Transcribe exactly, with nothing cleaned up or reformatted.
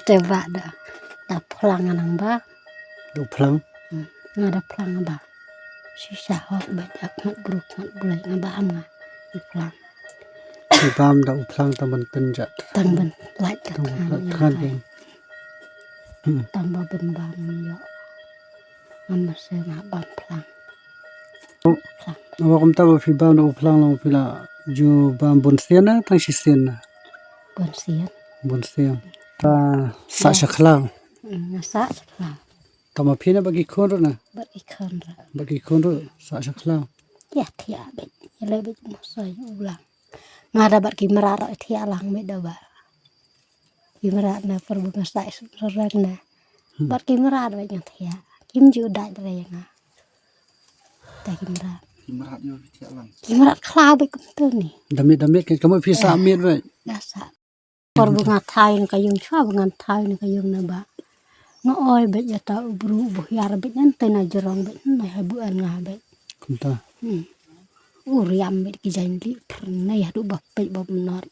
Te ba da, da phlang nga nang ba. Da phlang? Hmm, nga da phlang ba. Shisha hok ba da khmat bruk khmat bulai nga ba am nga. I phlang. I bam da u phlang tang ban pynjat. Tang ban lait ka tang khan ban lait ya khan hai. Kan. Hmm. Tang ba ban bam yo. Nga masa nga bam phlang. Oh. Phlang. Wa kumta ba phi bam da u phlang long phi la ju bam bun sien na tang shi sien na. Bun sien. Bun sien. Ta sa sha khlang. Hmm, nga sa sha khlang. Tang ma phi na ba ki khun ruh na. Ba ki khun ruh. Ba ki khun ruh sa sha khlang. Ya thiah bit. Ya le bit mo sa u lang. Nga da bad ki mrad ruh thiah lang bit da ba. Ki mrad na por ba nga sa i sum sarang na. Hmm. Bad ki mrad bad nga thiah. Kim ju dait re nga. Ta ki mrad. Ki mrad yo thiah lang. Ki mrad khla bit kum tu ni. Da miet da miet kan ka mut phi sa miet re. Da sa. Por ba nga thai na ka yung chwa ba nga thai na ka yung na ba. Nga oi bit ya ta u bru bu hiar bit nan te na jrong bit nan ha bu an nga bit. Kumta. Hmm. U riam bit ki jain li pernai hadu ba peit ba menor.